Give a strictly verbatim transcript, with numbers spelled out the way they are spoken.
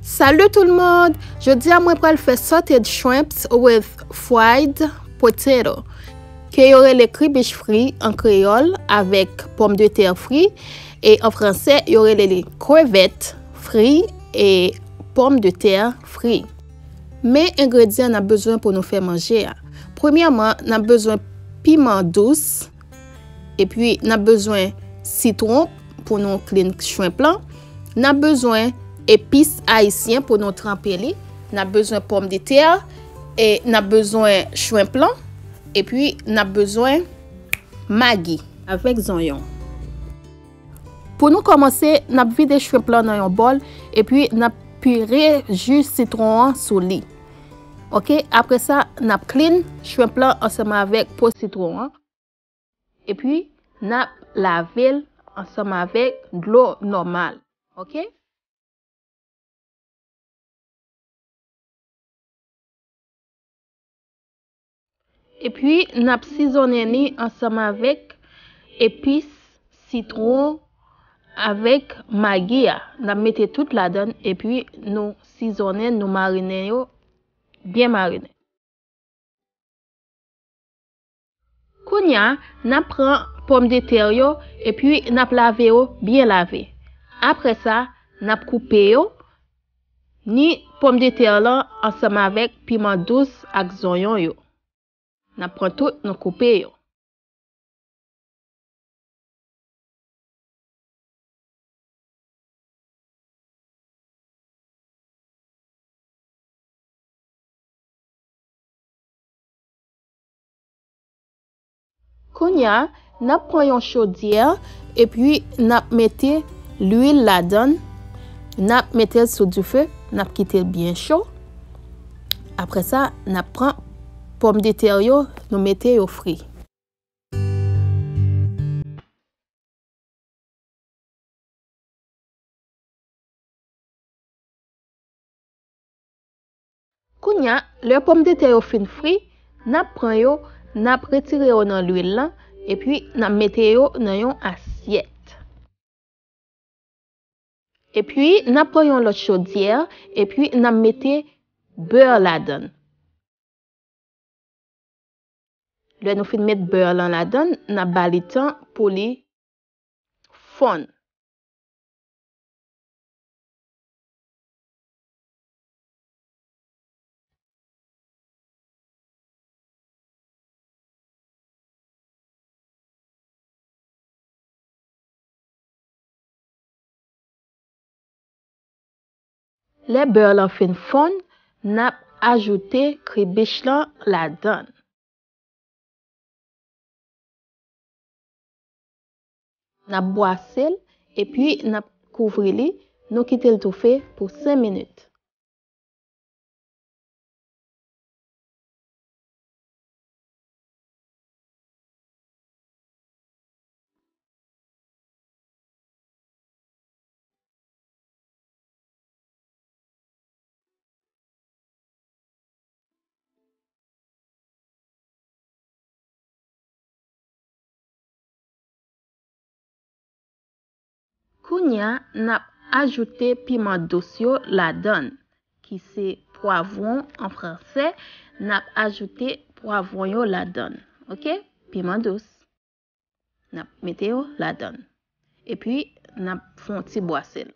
Salut tout le monde! Jodi a mwen pral fè sautéed shrimps with fried potato, ke yo rele kribich fri an kreyòl, avèk pòmdetè fri, e an fransè yo rele li crevettes frites e pommes de terre frites. Men engredyan n ap bezwen pou nou fè manje a. Premyèman, n ap bezwen piman dous, epi n ap bezwen sitwon pou nou clean shrimp lan. N ap bezwen epis ayisyen pou nou tranpe li. N ap bezwen pòmdetè, e n ap bezwen shrimp lan, epi n ap bezwen magi avèk zonyon. Pou nou kòmanse, n ap vide shrimp lan nan yon bòl, epi n ap pire ji sitwon an sou li. Oke, apre sa, n ap clean shrimp lan ansanm avèk po sitwon an, epi n ap lave l ansanm avèk dlo nòmal. Oke? Epi, n ap sizonnen li ansanm avèk epis, sitwon, avèk magi a. N ap mete tout ladan l, epi nou sizonnen, nou marinen yo, byen marinen. Kounye a, n ap pran pòmdetè yo, epi n ap lave yo byen lave. Apre sa, n ap koupe yo, ni pòmdetè lan ansanm avèk piman dous ak zonyon yo. N ap pran tout, nou koupe yo. Kounye a, n ap pran yon chodyè, epi n ap mete lwil ladan l. N ap mete l sou dife, n ap kite l byen cho. Apre sa, n ap pran pòmdetè yo, nou mete yo fri. Kounye a, lè pòmdetè yo fin fri, n ap pran yo, n ap retire yo nan lwil lan, epi n ap mete yo nan yon asyèt. Epi, n ap pran yon lòt chodyè, epi n ap mete bè ladan l. Lè nou fin met bè lan ladan l, n ap ba li tan pou li fonn. Lè bè lan fin fonn, n ap ajoute kribich lan ladan l. N ap bwase l, epi n ap kouvri li, nou kite l toufe pou senk minit. Kounye a, n ap ajoute piman dous yo ladan l, ki se pwavwon an fransè. N ap ajoute pwavwon yo ladan l, oke? Piman dous. N ap mete yo ladan l. Epi, n ap fè yon ti bwase l.